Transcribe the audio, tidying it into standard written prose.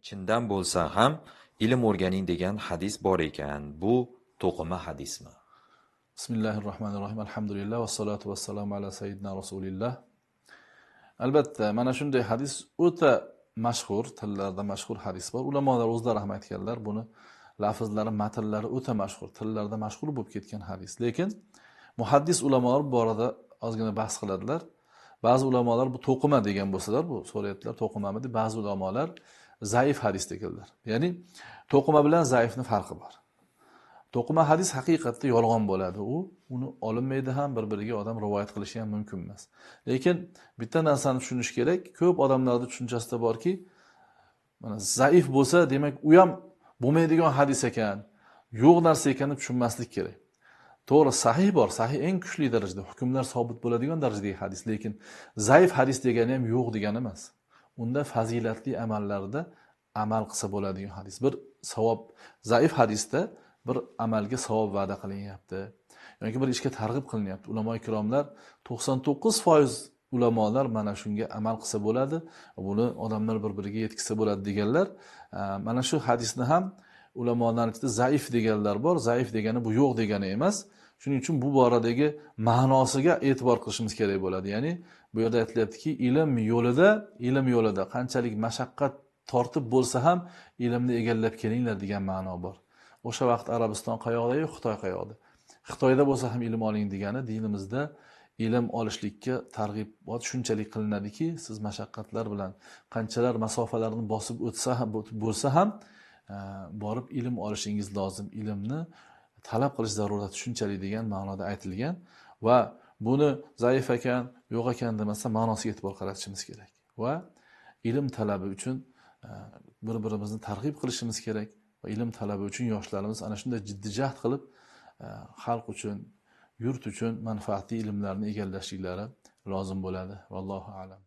Chindan bo'lsa ham ilm o'rganing degan hadis bor ekan. Bu to'qima hadismi? Bismillahirrohmanirrohim. Alhamdulillah vassalotu vassalamu ala sayyidina rasulillah. Albatta, mana shunday hadis o'ta mashhur, tillarda mashhur hadis bor. Ulamolar o'zlari ham aytganlar, buni lafzlari, matnlari o'ta mashhur, tillarda mashhur bo'lib ketgan hadis. Lekin muhaddis ulamolar bu borada ozgina bahs qiladilar. Ba'zi ulamolar bu to'qima degan bo'lsalar, bu so'rayaptilar, to'qimami deb, ba'zi ulamolar zaif hadis deganlar. Ya'ni to'qima bilan zaifning farqi bor. To'qima hadis haqiqatda yolg'on bo'ladi. U uni olinmaydi ham, bir-biriga odam rivoyat qilishi ham mumkin emas. Lekin bitta narsani tushunish kerak, ko'p odamlarda tushunchasida borki, mana zaif bo'lsa, demak u ham bo'lmaydigan hadis ekan, yo'q narsa ekanini tushunmaslik kerak. To'g'ri, sahih bor, sahih eng kuchli darajada, hukmlar sobit bo'ladigan darajadagi hadis, lekin zaif hadis degani ham yo'q degani emas. Unda fazilatli amallarda amal qilsa bo'ladigan hadis. Bir savob, zaif hadisda bir amalga savob va'da qilinyapti yoki bir ishga targ'ib qilinyapti. Ulamo ikromlar 99% ulamolar mana shunga amal qilsa bo'ladi, buni odamlar bir-biriga yetkazsa bo'ladi deganlar. Mana shu hadisni ham ulamolar ichida zaif deganlar bor. Zaif degani bu yo'q degani emas. Shuning uchun bu boradagi ma'nosiga e'tibor qilishimiz kerak bo'ladi. Ya'ni bu yerda aytilyaptiki, ilm yo'lida qanchalik mashaqqat tortib bo'lsa ham ilmni egallab kelinglar degan ma'no bor. O'sha vaqt Arabiston qayoqda-yu, Xitoy qayoqda. Xitoyda bo'lsa ham ilm oling degani dinimizda ilm olishlikka targ'ibot shunchalik qilinadiki, siz mashaqqatlar bilan qanchalar masofalarni bosib o'tsa ham bo'lsa ham borib ilm olishingiz lozim. Ilmni talab qilish zarurati shunchalik degan ma'noda aytilgan va buni zaif ekan, yo'q ekan demasa ma'nosiga e'tibor qaratishimiz kerak va ilm talabi uchun bir-birimizni targ'ib qilishimiz kerak. Va ilm talabi uchun yoshlarimiz ana shunday jiddiy jahd qilib, xalq uchun, yurt uchun manfaatli ilmlarni egallashliklari lozim bo'ladi. Vallohu a'lam.